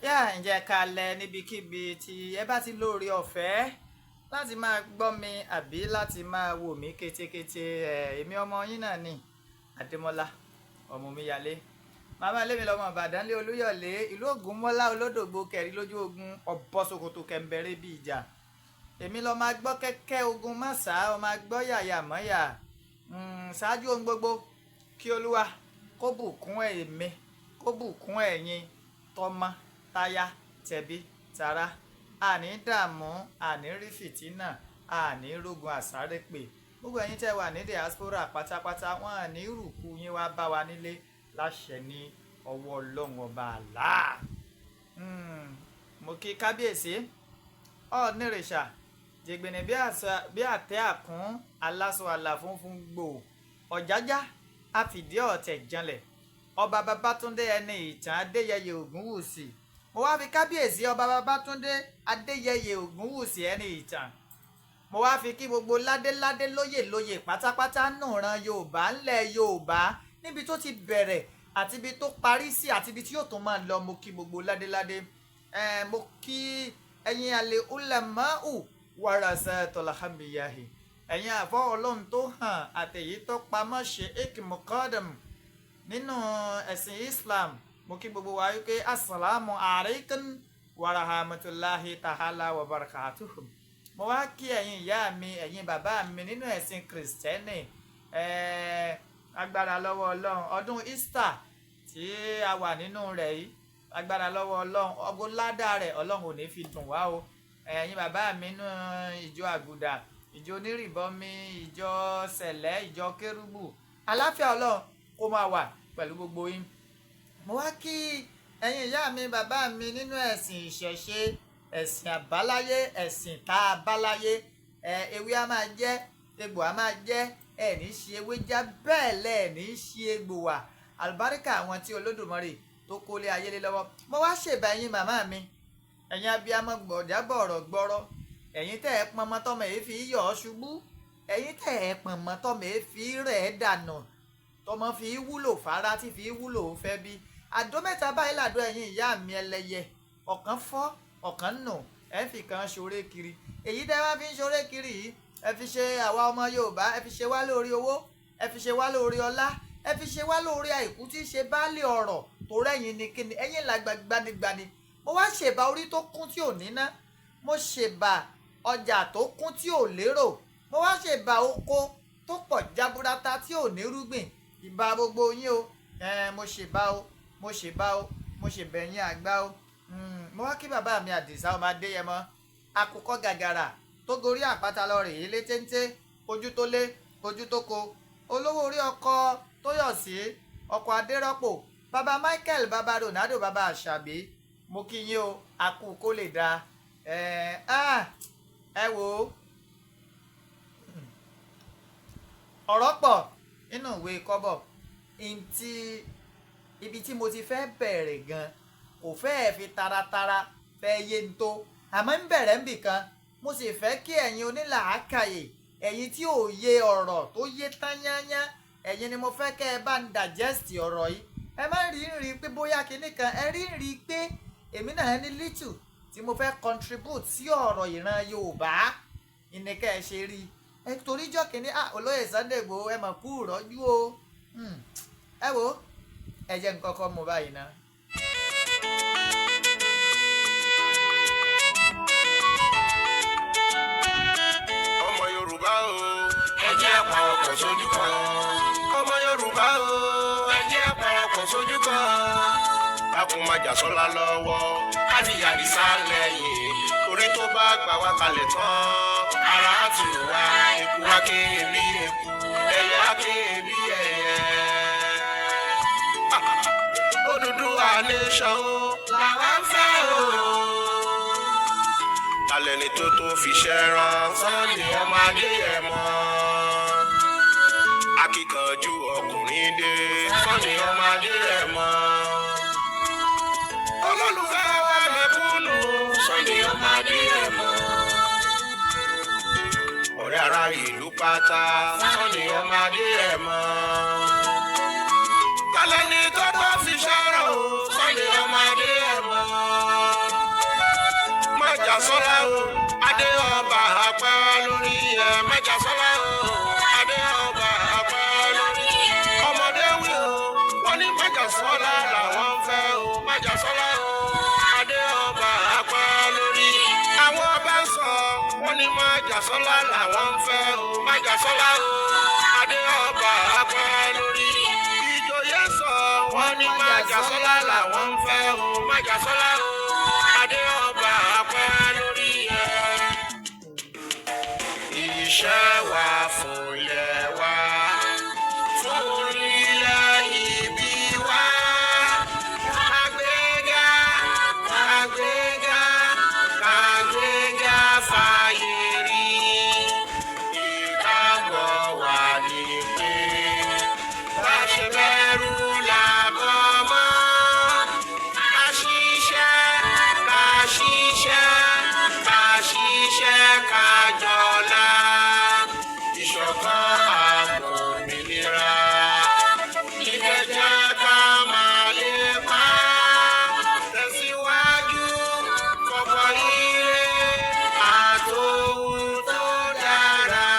Yá, ǹjẹ́ kalẹ̀ níbikíbi tí ẹ bá ti lóore ọ̀fẹ́ láti máa gbọ́ mi àbí láti máa wò mí kétékété. Èmi ọmọ yín náà ni Adémọ́lá ọmọ Omíyalé. Màmá ilé mi lọmọ Ìbàdàn lé Olúyọ̀lé, ìlú Ògúnmọ́lá olódògbò kẹrí lójú ogun, ọ̀bọ ṣòkòtò kẹ̀ǹbẹ̀rẹ̀ bí ìjà. Èmi lọ máa gbọ́ kẹ́kẹ́ ogun mọ́sá, ọ máa gbọ́ yàyà mọ́yà. Ṣáájú ohun gbogbo, kí Olúwa kó bùkún èmi, kó bùkún ẹ̀yin, tọmọ táyà tẹbí tará. Àní dààmú, àní rí fìtínà, àní rógun àsárépè. Gbogbo ẹ̀yin tẹ́ wà ní diaspora pátápátá, wọn àní rùkú yín wá bá wa nílé láṣẹ ní ọwọ́ Ọlọ́run ọba àlá. Mo kí kábíyèsí ọ̀nìrìṣà jẹgbẹ̀nì bí àtẹ àkún aláṣọ àlà funfun gbò ọ̀jájá àfìdí ọ̀tẹ̀ janlẹ̀, ọba Babátúndé ẹni ìtàn Adéyẹyè Ògúnwùsì. Mo wá fi kábíyèsí ọba Babátúndé Adéyẹyè Ògúnwùsì ẹni ìtàn, mo wá fi kí gbogbo ládéládé lóyè lóyè pátápátá nùran Yorùbá ńlẹ̀ Yorùbá, níbi tó ti bẹ̀rẹ̀ àti ibi tó parí sí àti ibi tí yóò tún máa lọ. Mo kí gbogbo ládéládé. Mo kí ẹ̀yin àlè ulama'u warasatul anbiyahi, ẹ̀yin àfọ́ Ọlọ́run tó hàn àtẹ̀yí tó pamọ́ ṣe ikmukadam nínú ẹ̀sìn Islam. Mo kí gbogbo wa wípé assalamu alaikum warahmatulahi ta'ala wa barakatuhu. Mo wá kí ẹ̀yin ìyá mi, ẹ̀yin bàbá mi nínú ẹ̀sìn Kìrìsìtẹ́nì. Agbára lọ́wọ́ Ọlọ́run, ọdún Easter tí a wà nínú rẹ̀ yìí, agbára lọ́wọ́ Ọlọ́run, ọgbọ́n ládàá rẹ̀ Ọlọ́run ò ní fi dùn wá o. Ẹ̀yin bàbá mi nínú ìjọ àgùdà, ìjọ onírìbọmi, ìjọ sẹ̀lẹ̀, ìjọ kérúbù, àláfíà Ọlọ́run kó máa wà pẹ̀lú gbogbo yín. Mo wá kí ẹ̀yin ìyá mi, bàbá mi nínú ẹ̀sìn ìṣẹ̀ṣe, ẹ̀sìn àbáláyé, ẹ̀sìn tá a báláyé. Ewé a máa jẹ́, egbò a máa jẹ́, ẹ̀ ní ṣe ewé já bẹ́ẹ̀ lẹ̀ ní ṣe egbò wà. Àlùbáríkà àwọn tí Olódùmarè tó kólé ayé lé lọ́wọ́. Mo wá ṣèbà ẹ̀yin màmá mi, ẹ̀yin abiyamọ gbọ̀dá bọ̀rọ̀ gbọ́rọ̀, ẹ̀yin tẹ́ ẹ pọnmọ tọmọ èé fi yọ̀ ọ́ ṣubú, ẹ̀yin tẹ́ ẹ pọnmọ tọmọ èé fi rẹ̀ ẹ́ dànù, tọmọ fi wúlò fara tí fi wúlò fẹ́ bí. Àdó mẹ́ta báyìí làdó ẹ̀yin ìyá mi ẹlẹ́yẹ, ọ̀kan fọ́, ọ̀kan nù, ẹ fi kan ṣoré kiri. Èyí tẹ́ wá fi ń ṣoré kiri yìí, ẹ fi ṣe àwa ọmọ Yorùbá, ẹ fi ṣe wá lórí owó, ẹ fi ṣe wá lórí ọlá, ẹ fi ṣe wá lórí àìkú tí í ṣe baálé ọ̀rọ̀ tó rẹ́yìn ni kíni, ẹ̀yin làgbà gbanigbani. Mo wá ṣèbà orí tó kún tí ò níná, mo ṣèbà ọjà tó kún tí ò lérò, mo wá ṣèbà oko tó pọ̀ jaburata tí ò ní rúgbìn. Ìbà gbogbo yín o. Mo ṣèbà o, mo ṣèbà o, mo ṣèbà ẹ̀yin àgbà o. Mo wá kí bàbá mi Àdìsá ọmọ Adéyẹmọ, àkùkọ gàgàrà tó gorí àpáta lọ rèé lé téńté, ojú tó lé ojú tó ko, olówó orí ọkọ Tóyọ̀sí, ọkọ Adérọ́pò, bàbá Michael, bàbá Ronaldo, bàbá Àṣàbí. Mo kí yín o, àkú kó lè dáa. Ẹ wò ó, ọ̀rọ̀ pọ̀ nínú ìwé kọ́bọ̀. Ntí ibi tí mo ti fẹ́ bẹ̀rẹ̀ gan kò fẹ́ẹ̀ fi taratara fẹ́ yé n tó, àmọ́ ń bẹ̀rẹ̀ nbì kan. Mo sì fẹ́ kí ẹ̀yin onílàákàyè, ẹ̀yin tí ò yé ọ̀rọ̀ tó yé tányányá, ẹ̀yin ni mo fẹ́ kẹ́ ẹ bá ń digest ọ̀rọ̀ yìí. Ẹ má rí ń rí pé bóyá kinní kan, ẹ rí ń rí pé èmi náà ní little tí mo fẹ́ contribute sí ọ̀rọ̀ ìran Yorùbá ìníkẹ́ ẹ ṣe rí ẹ. Torí jọ́ kínní, olóyè Sunday Igboho, ẹ mọ̀ kú ìrọ́jú o. Ẹ wo, ẹ jẹ́ nǹkan kọ́ mo báyìí ná. Ọmọ Yorùbá o, ẹ jẹ́ àparapọ̀ sójú kan. Ọmọ Yorùbá o, ẹ jẹ́ àparapọ̀ sójú kan. Kákun má jà sọ́la lọ́wọ́, káàdì àdìsá lẹ́yìn. Torí tó bá gbà wá kalẹ̀ tán, ara á tù wá, eku wá ké bí eku, ẹyẹ á ké bí ẹyẹ. Odùduwà nation o, làwa ń fẹ́ o. Alẹ́ ni tó tó fi ṣẹ́ rán Sunday ọmọ Adéyẹmọ. Akíkanjú ọkùnrin dé Sunday ọmọ Adéyẹmọ. Olólùfẹ́ wa mẹ̀kúnnù Sunday ọmọ Adéyẹmọ. Ọ̀rẹ́ ará ìlú pátá Sunday ọmọ Adéyẹmọ. Alẹ́ ni tó tó fi ṣẹ́ rán o Sunday ọmọ Adéyẹmọ. Májàsọ́lá làwọn ń fẹ́ o, Májàsọ́lá o, adé ọba apá lórí. Àwọn ọba ń sọ, wọ́n ní Májàsọ́lá làwọn ń fẹ́ o, Májàsọ́lá o, adé ọba apá lórí. Ìjòyè sọ, wọ́n ní Májàsọ́lá làwọn ń fẹ́ o, Májàsọ́lá o, adé ọba apá lórí ẹ̀. Iṣẹ́ wa fúnlẹ̀ wa, fún ilẹ̀ ìbí wa. Kàgbéga, kàgbéga, kàgbéga fàyè rí. Ìgbàgbọ́ wa ni pé bá ṣe bẹ̀rù làbọ̀ mọ́. Ká ṣiṣẹ́, ká ṣiṣẹ́, ká ṣiṣẹ́ ká jọlá. Ìṣọ̀kan àgbòmìnira. Ìkẹjẹ ká máa lépa. Tẹ̀síwájú fọ̀pọ̀ ire àtòhun tó dára.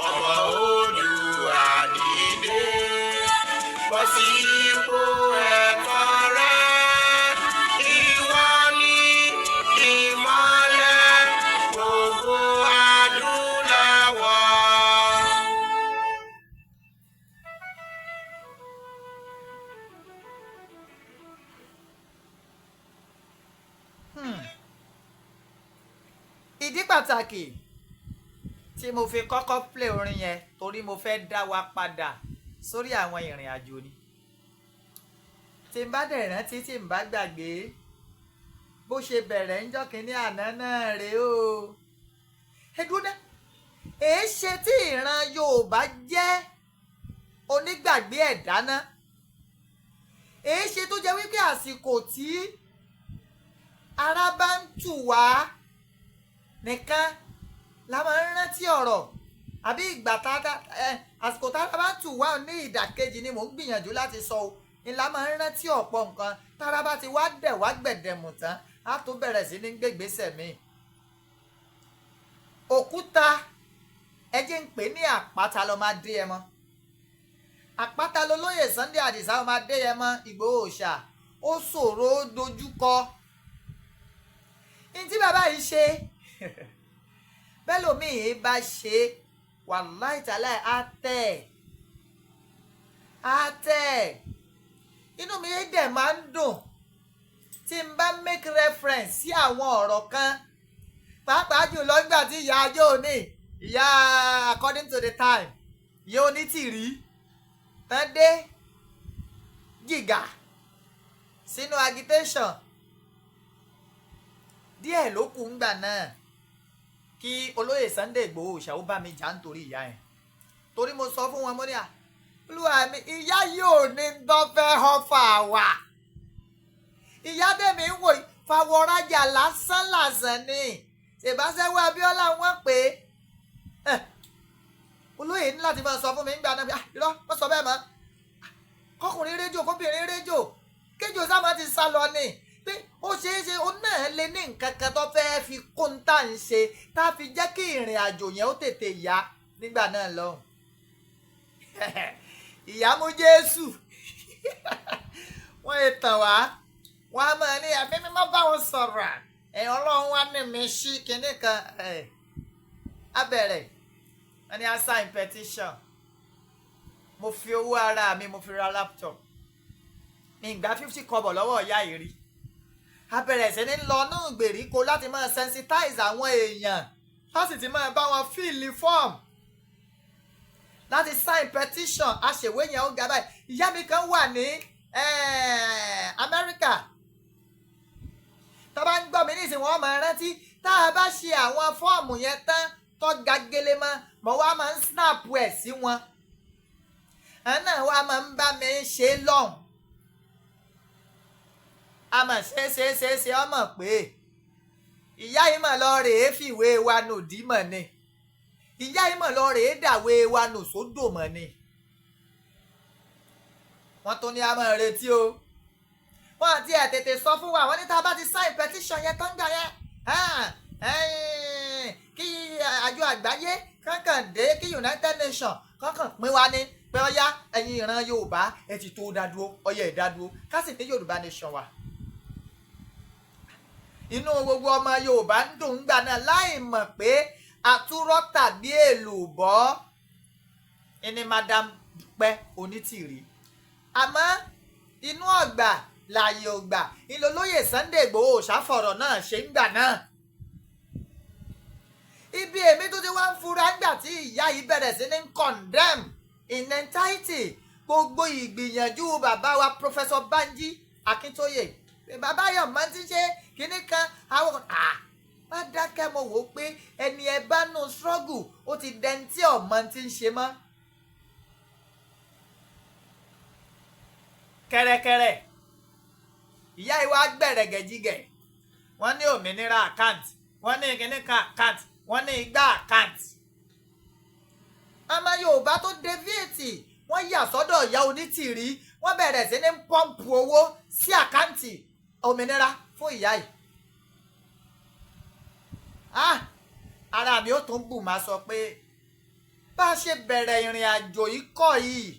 Ọmọ Oòduà dìde. Bọ́ sí ipò ẹ̀tọ́ rẹ. Ìwọ ni ìmọ́lẹ̀ gbogbo adúláwọ̀. Ìdí pàtàkì tí mo fi kọ́kọ́ play orin yẹn, torí mo fẹ́ dá wa padà sórí àwọn ìrìn àjò ni. Tí n bá dẹ̀ rántí, tí n bá gbàgbé, bó ṣe bẹ̀rẹ̀ ńjọ́ kínní àná náà rèé o. Ẹ dúró ná, èé ṣe tí ìran Yorùbá jẹ́ onígbàgbé ẹ̀dá ná? Èé ṣe tó jẹ́ wípé àsìkò tí ara bá ń tù wá nìkan la máa ń rántí ọ̀rọ̀, àbí ìgbà tá ẹ àsìkò tá a bá ń tù wá ní ìdàkejì ni mò ń gbìyànjú láti sọ o, ni la máa ń rántí ọ̀pọ̀ nǹkan. Tára bá ti wá dẹ̀ wá gbẹ̀dẹ̀mù tán, á tó bẹ̀rẹ̀ sí ní gbégbèsè míì. Òkúta, ẹ jẹ́ ń pè ní àpáta ló máa dé ẹ mọ́. Àpáta lolóyè Sunday Adisa ló máa dé ẹ mọ́. Ìgbòho Òòṣà, ó ṣòro dojúkọ. Ní tí bàbá yìí ṣe bẹ́ẹ̀ lómi bá ṣe, wàláì tàláì, á tẹ̀, á tẹ̀. Inú mi dẹ̀ máa ń dùn tí n bá make reference sí àwọn ọ̀rọ̀ kan, pàápàá jùlọ nígbà tí ìyá ajó ní ìyá according to the time, ìyá onítìrí tán dé gìgà sínú agitation. Díẹ̀ ló kù ńgbà náà kí olóyè Sunday Igboho Òòṣà ó bá mi jà nítorí ìyá yẹn, torí mo sọ fún wọn, mo ní à, olúwa mi, ìyá yìí ò ní dọ́fẹ́ họ́fà wà. Ìyá tẹ̀mí ń wò fàwọ̀rajà lásán lásán ni. Ṣèbáṣẹ́wó Abíọ́lá wọ́n pé olóyè ní láti máa sọ fún mi nígbà náà pé irọ́, wọ́n sọ bẹ́ẹ̀ mọ́. Kọkùnrin rédíò, kóbìnrin rédíò, kéjò sáà máa ti sá lọ ni pé ó ṣeé ṣe ó náà lè ní nǹkan kan tó fẹ́ẹ́ fi kó ń tà ń ṣe tá a fi jẹ́ kí ìrìn àjò yẹn ó tètè yá nígbà náà lọ́hùn. Ìyá mú Jésù, wọ́n lè tàn wá, wọ́n á máa ní ẹ̀mí mímọ́ bá wọn sọ̀rọ̀, ẹ̀ Ọlọ́run wá ní mi sí kinní kan. Ẹ̀ á bẹ̀rẹ̀, wọ́n ní á sign petition. Mo fi owó ara mi, mo fi ra laptop mi, gbà 50 kọ́bọ̀ lọ́wọ́ ìyá yìí rí. A bẹ̀rẹ̀ sí ní lọ ní ìgbèríko láti máa sensitize àwọn èèyàn, láti ti máa bá wọn fill form, láti sign petition. Aṣèwé yẹn ó ga báyìí. Ìyá mi kan wà ní Amẹ́ríkà tó bá ń gbọ́ mi nísìnyí, wọ́n máa rántí. Tá a bá ṣe àwọn fọ́ọ̀mù yẹn tán tó ga gele mọ́, mo wá máa ń snap ẹ̀ sí wọn, ẹ̀ náà wá máa ń bá mi ṣe lọ́hùn. A mà ṣe ṣe ṣe ṣe, ọmọ pé ìyá yìí mà lọ rèé fìwé wa nù dímọ̀ ni, ìyá yìí mà lọ rèé dàwé wa nù sódò mọ̀ ni. Wọ́n tún ní a máa retí o. Wọ́n àti ẹ̀ tètè sọ fún wa, wọ́n ní tá a bá ti sign petition yẹn tó ń gbà yẹn, kí àjọ àgbáyé kankan dé, kí United Nations kankan pín wa ní. Pé ọyá, ẹ̀yin ìran Yorùbá, ẹ ti tó dá dúró, ọyẹ ẹ̀ dá dúró, ká sì ní Yorùbá nation wa. Inú gbogbo ọmọ Yorùbá ń dùn gbà náà, láì mọ̀ pé àtúrọ́ tàbí èlùbọ́ ẹni Madam Dúpẹ́ Onítìrí. Àmọ́ inú ọ̀gbà láàyè ògbà ìlọlóyè Sunday Igboho ṣàfọ̀rọ̀ náà ṣe ń gbà náà. Ibi èmi tó ti wá ń fura ńgbà tí ìyá yìí bẹ̀rẹ̀ sí ní condemn in entirety gbogbo ìgbìyànjú bàbá wa Professor Banji Akíntóyè, bàbá yọ̀ mọ́ ti ṣe kinní kan àwọn bá dákẹ́. Mo wò ó pé ẹni ẹ bá nù struggle, ó ti dẹni tí ọ̀mọ́ ti ń ṣe mọ́. Kẹ́rẹ́kẹ́rẹ́, ìyá ìwà gbẹ̀rẹ̀gẹ̀jigẹ̀. Wọ́n ní òmìnira account, wọ́n ní kinní kan account, wọ́n ní igbá account. Ọmọ Yorùbá tó deviate, wọ́n yà sọ́dọ̀ ìyá Onítìrí, wọ́n bẹ̀rẹ̀ sí ní pump owó sí account òmìnira fún ìyá yìí. Ah, ara mi ó tún bù máa sọ pé bá a ṣe bẹ̀rẹ̀ ìrìn àjò yìí kọ́ yìí.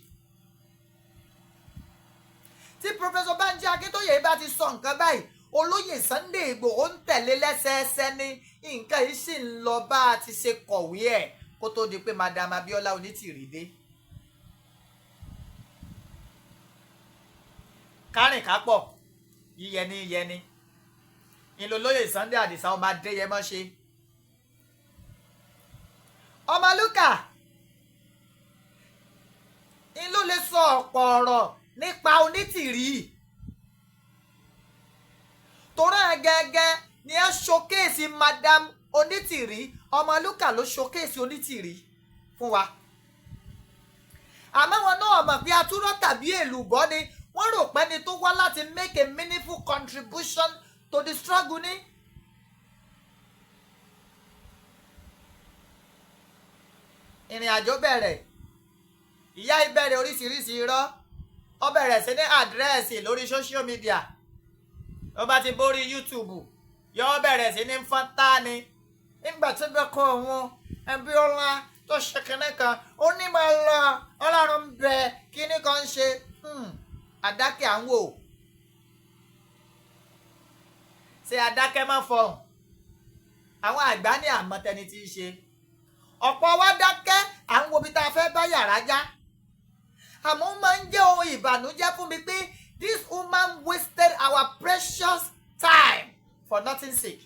Tí Professor Banji Akíntóyè bá ti sọ nǹkan báyìí, olóyè Sunday Ìgbòho ń tẹ̀lé lẹ́sẹẹsẹ ní nǹkan yìí sì ń lọ bá a ti ṣe kọ̀wé ẹ̀ kó tó di pé Madam Abiola Onítìrí dé. Kárìn kápọ̀, yíyẹni yẹni ìlọlóyè Sunday Àdìsá ọmọ Adéyẹmọ ṣe Ọmọlúkà ń ló lè sọ ọ̀pọ̀ ọ̀rọ̀ nípa Onítìrí, torá gẹ́gẹ́ ni ẹ showcase Madam Onítìrí. Ọmọlúkà ló showcase Onítìrí fún wa, àmọ́ wọn náà mọ̀ pé atúrọ̀ tàbí èlùbọ́ ni. Wọ́n rò pé ẹni tó wá láti make a meaningful contribution to the struggle ni. Ìrìn àjò bẹ̀rẹ̀, ìyá ìbẹ̀rẹ̀ oríṣiríṣi irọ́, ó bẹ̀rẹ̀ sí ní address lórí social media. Ó bá ti borí YouTube, yóò bẹ̀rẹ̀ sí ní fọ́n tá ni nígbà tí bẹ́ẹ̀ kọ́ òun ẹbí ọlá tó ṣe kinní kan, ó ní máa lọ, Ọlọ́run ń bẹ, kinní kan ń ṣe àdákẹ́ à ń wò ṣe àdákẹ́ má fọhùn. Àwọn àgbà ní àmọ́tẹni tí í ṣe. Ọ̀pọ̀ wa dákẹ́, à ń wo ibi tá a fẹ́ bá yàrá já. Àmọ́ ó máa ń jẹ́ ohun ìbànújẹ́ fún mi pé this woman wasted our precious time for nothing sake.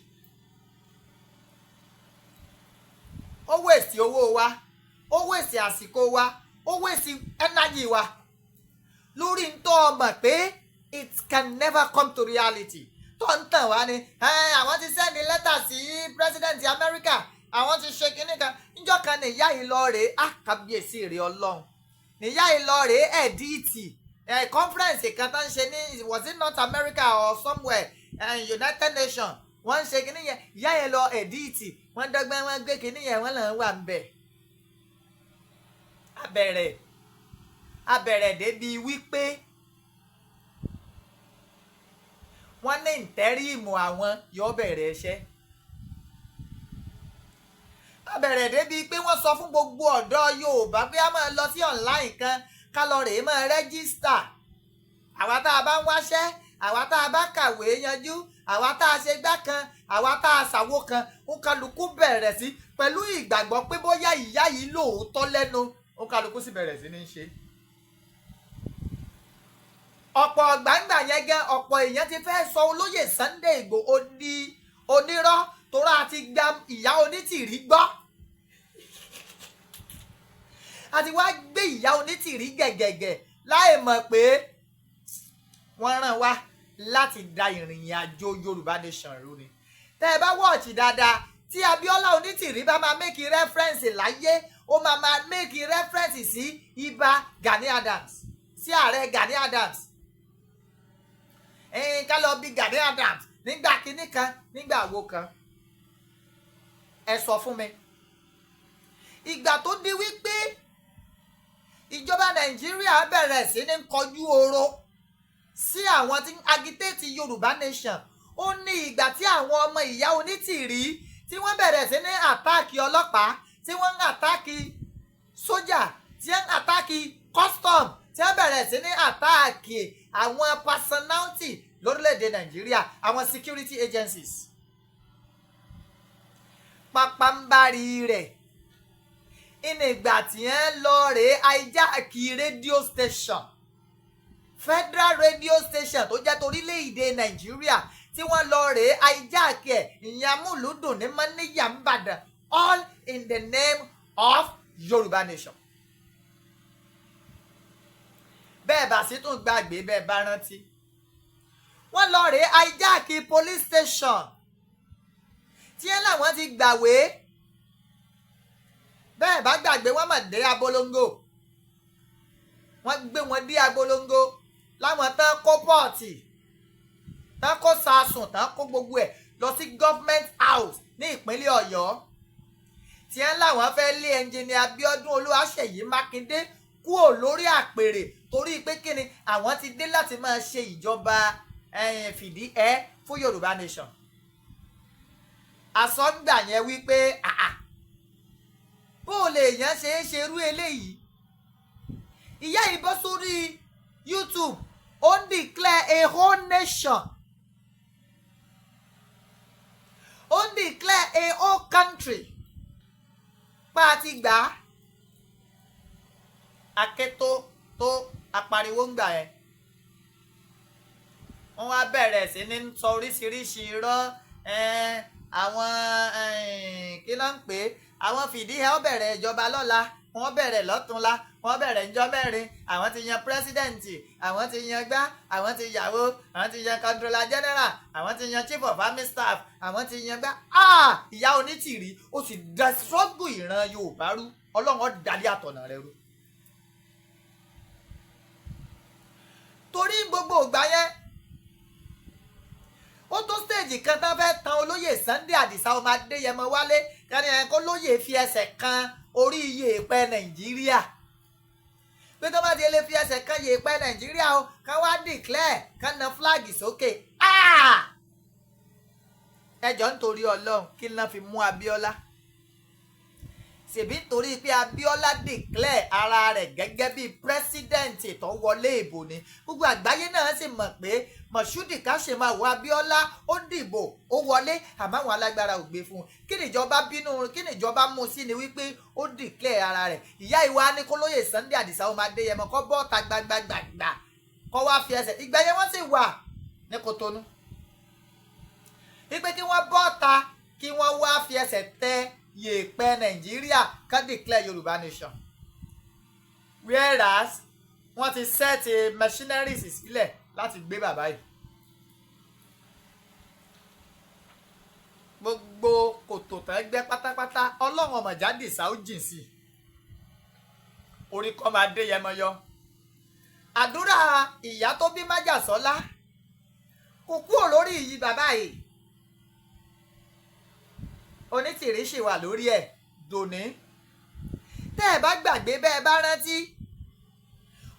Ó waste owó wa, ó waste àsìkò wa, ó waste energy wa lórí ntọ́ ọmọ pé it can never come to reality, tó ń tàn wá ni àwọn ti send lẹ́tà sí president America, àwọn ti ṣe kinní kan. Níjọ́ kan ní ìyá yìí lọ rèé, á kábíyèsí rèé Ọlọ́run, níyà yìí lọ rèé edit conference kan tó ń ṣe ní, was it North America or somewhere, United Nations, wọ́n ń ṣe kinní yẹn. Ìyá yẹn lọ edit, wọ́n dọ́gbọ́n, wọ́n gbé kinní yẹn, wọ́n lọ́n wà ń bẹ̀. Abẹ̀rẹ̀ débi wípé wọ́n ní interim àwọn yóò bẹ̀rẹ̀ iṣẹ́. Abẹ̀rẹ̀ débi pé wọ́n sọ fún gbogbo ọ̀dọ́ Yorùbá pé a máa lọ sí online kan, ká lọ rèé máa register, àwa tá a bá ń wáṣẹ́, àwa tá a bá kàwé yanjú, àwa tá a ṣe gbá kan, àwa tá a ṣàwo kan. Ó kálukú bẹ̀rẹ̀ sí pẹ̀lú ìgbàgbọ́ pé bóyá ìyá yìí lóòótọ́ lẹ́nu, ó kálukú sì bẹ̀rẹ̀ sí ní ṣe. Ọ̀pọ̀ gbàǹgbà yẹn gan, ọ̀pọ̀ èèyàn ti fẹ́ sọ olóyè Sunday Igboho di onírọ́, torá ti gba ìyá Onítìrí gbọ́, a ti wá gbé ìyá Onítìrí gẹ̀gẹ̀gẹ̀, láì mọ̀ pé wọ́n rán wa láti da ìrìn àjò Yorùbá nation rú ni. Tẹ́ ẹ bá watch dáadáa, tí Abíọ́lá Onítìrí bá máa make reference láyé, ó máa máa make reference sí Ìbà Gani Adams, sí ààrẹ Gani Adams, ẹ̀ẹ́n ká lọ bí Gani Adams nígbà kinní kan, nígbà wo kan. Ẹ sọ fún mi, ìgbà tó di wípé ìjọba Nàìjíríà bẹ̀rẹ̀ sí ní kọjú oro sí àwọn tí ń agitate Yorùbá nation, ó ní ìgbà tí àwọn ọmọ ìyá Onítìrí tí wọ́n bẹ̀rẹ̀ sí ní attack ọlọ́pàá, tí wọ́n ń attack sójà, tí wọ́n ń attack custom, tí wọ́n bẹ̀rẹ̀ sí ní attack àwọn personality lórílẹ̀‐èdè Nàìjíríà, àwọn security agencies. Pàpàǹbarì rẹ̀ ìnìgbà tí wọ́n lọ rèé hijack radio station, federal radio station tó jẹ́ torílẹ̀‐èdè Nàìjíríà, tí wọ́n lọ rèé hijack ẹ̀, ìyẹn Amúlùúdùn ní Mọ́níyà n'Ìbàdàn, all in the name of Yorùbá nation. Bẹ́ẹ̀ bá sì tún gbàgbé, bẹ́ẹ̀ bá rántí, wọ́n lọ rèé hijack police station tí ẹ láwọn ti gbàwé. Bẹ́ẹ̀ bá gbàgbé, wọ́n mọ̀ dé Abolongo, wọ́n gbé wọn dé Abolongo láwọn tán kó pot, tán kó sasùn, tán kó gbogbo ẹ̀ lọ sí government house ní ìpínlẹ̀ Ọ̀yọ́, tí ẹ láwọn fẹ́ lé Engineer Abíọ́dún Olúwaṣèyí Mákindé kúò lórí àpèrè, torí pé kíni, àwọn ti dé láti máa ṣe ìjọba fìdí ẹ fún Yorùbá nation. Àsọgbà yẹn wípé bó o lè yàn ṣe é ṣerú eléyìí. Ìyá yìí bọ́ sórí YouTube, ó ń declare a whole nation, ó ń declare a whole country pa àti gbà á. Akétó tó apariwo ń gbà yẹn, wọ́n wá bẹ̀rẹ̀ sí ní sọ oríṣiríṣi irọ́. Àwọn kí ló ń pè é, àwọn fìdíhẹ ó bẹ̀rẹ̀ ìjọba lọ́la, wọ́n bẹ̀rẹ̀ lọ́túnla, wọ́n bẹ̀rẹ̀ ńjọ́ mẹ́rin, àwọn ti yan president, àwọn ti yan gbá, àwọn ti yàwó, àwọn ti yan controller general, àwọn ti yan chief of army staff, àwọn ti yan gbá. Ìyá Onítìrí, ó sì da struggle ìran Yorùbá rú. Ọlọ́run ó dalẹ̀ àtọ̀nà rẹ rú. Torí gbogbo ìgbà yẹn, ó tó stage kan tán fẹ́ tan olóyè Sunday Àdìsá ọmọ Adéyẹmọ wálé, kẹ́ni ẹ̀ kó lóyè fi ẹsẹ̀ kan orí yèèpẹ̀ Nàìjíríà, pé tó bá ti lè fi ẹsẹ̀ kan yèèpẹ̀ Nàìjíríà o, ká wá declare, ká na flag sókè. Ẹjọ́, nítorí Ọlọ́run, kí ló fi mú Abíọ́lá? Ṣèbí nítorí pé Abíọ́lá declare ara rẹ̀ gẹ́gẹ́ bí president tó wọlé ìbò ni. Gbogbo àgbáyé náà sì mọ̀ pé Moshood Káṣímáwo Abíọ́lá ó dìbò, ó wọlé, àmọ́ àwọn alágbára ò gbé fún un. Kí nìjọba bínú, kí nìjọba mú sí ni wípé ó declare ara rẹ̀. Ìyá ìwà ní kólóyè Sunday Àdìsá ọmọ Adéyẹmọ kọ́ bọ́ọ̀ta gbagbagbàgbà, kọ́ wá fi ẹsẹ̀ ìgbà yẹn, wọ́n sì wà ní Kòtónú, wípé kí wọ́n bọ́ọ̀ta, kí wọ́n wá fi ẹsẹ̀ tẹ yèèpẹ̀ Nàìjíríà, ká declare Yorùbá nation, whereas wọ́n ti set machineries sílẹ̀ láti gbé bàbá yìí. Gbogbo kòtò tán gbẹ́ pátápátá, Ọlọ́run ọmọ jáde sá ó jìn sí i, orí kọ́ máa dé yẹmọyọ. Àdúrà ìyá tó bí májàsọ́lá kò kúrò lórí ìyí bàbá yìí. Onítìrí ṣì wà lórí ẹ̀ dòní. Tẹ́ ẹ bá gbàgbé, bẹ́ẹ̀ bá rántí,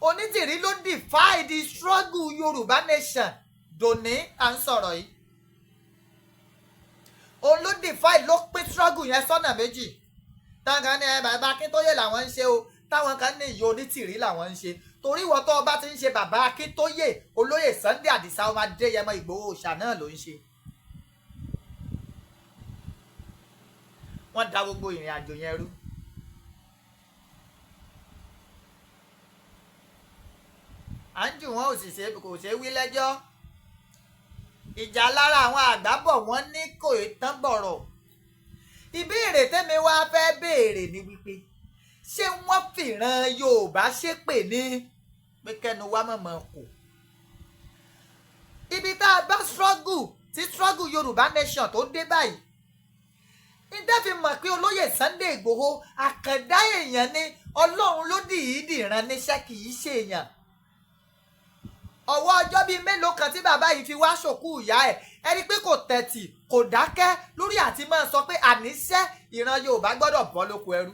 Onítìrí ló defy the struggle Yorùbá nation dòní à ń sọ̀rọ̀ yìí. Òun ló defy, ló pín struggle yẹn sọ́nà méjì. Táwọn kan ní ẹ bàbá Akíntóyè làwọn ń ṣe o, táwọn kan ní ìyá Onítìrí làwọn ń ṣe. Torí ìwọ tó o bá ti ń ṣe bàbá Akíntóyè, olóyè Sunday Àdìsá ọmọ Adéyẹmọ Ìgbòho Òòṣà náà ló ń ṣe. Wọ́n da gbogbo ìrìn àjò yẹn rú. À ń jù wọ́n, ò sì ṣe, kò ṣe wí lẹ́jọ́. Ìjà lára àwọn àgbà bọ̀, wọ́n ní kò tán bọ̀rọ̀. Ìbéèrè tẹ́mi wá fẹ́ béèrè ni wípé, ṣé wọ́n fìran Yorùbá ṣépè ní pé kẹ́nu wá mọ̀mọ́ kò? Ibi tá a bá struggle tí struggle Yorùbá nation tó dé báyìí, níta fi mọ̀ pé olóyè Sunday Ìgbòho àkàndá èèyàn ni, Ọlọ́run ló dìídì rán níṣẹ́, kì í ṣe èèyàn. Ọwọ́ ọjọ́ bíi mélòó kan tí bàbá yìí fi wá ṣòkú ìyá ẹ̀, ẹ rí i pé kò tẹ̀tì, kò dákẹ́ lórí àti máa sọ pé àníṣe ìran Yorùbá gbọ́dọ̀ bọ́ lóko ẹrú.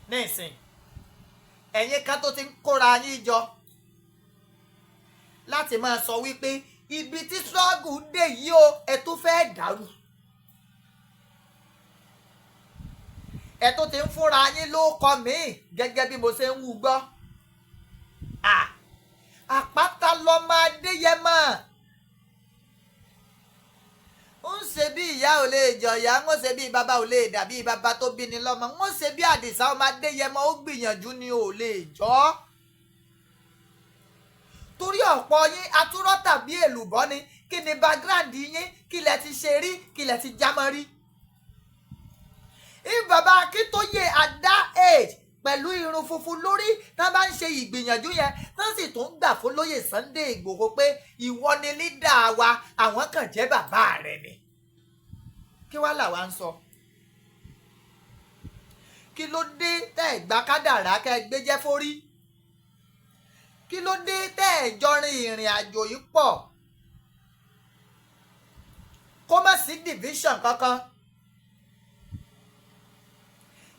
Nísìn ẹ̀yin kan tó ti ń kóra yín jọ láti máa sọ wípé ibi tí struggle dé yìí o, ẹ tó fẹ́ dàrú. Ẹ tó ti ń fúnra yín ló kọ míì gẹ́gẹ́ bí mo ṣe ń wú gbọ́. Àpáta lọmọ Adéyẹmọ ń ṣe bí ìyá ò lè jọ̀yà, ń ṣe bí bàbá ò lè dàbí bàbá tó bí ni lọ́mọ, ń ṣe bí Àdìsá ọmọ Adéyẹmọ ó gbìyànjú ni ò lè jọ́. Torí ọ̀pọ̀ yín atúrọ́ tàbí èlùbọ́ ni. Kí ni background yín? Kí lẹ ti ṣe rí? Kí lẹ ti jámọ́ rí? If bàbá Akíntóyè at that age, pẹ̀lú irun funfun lórí, tá bá ń ṣe ìgbìyànjú yẹn, tá sì tún gbà fún lóyè Sunday Ìgbòho pé ìwọ ni leader wa, àwọn kan jẹ́ bàbá rẹ̀ ni, kí wàá làwa ń sọ? Kí ló dé tẹ́ ẹ̀ gbá kádàrá kẹ́ ẹ gbé jẹ́ fórí? Kí ló dé tẹ́ ẹ̀ jọrin ìrìn àjò yìí pọ̀, kó má sí division kankan,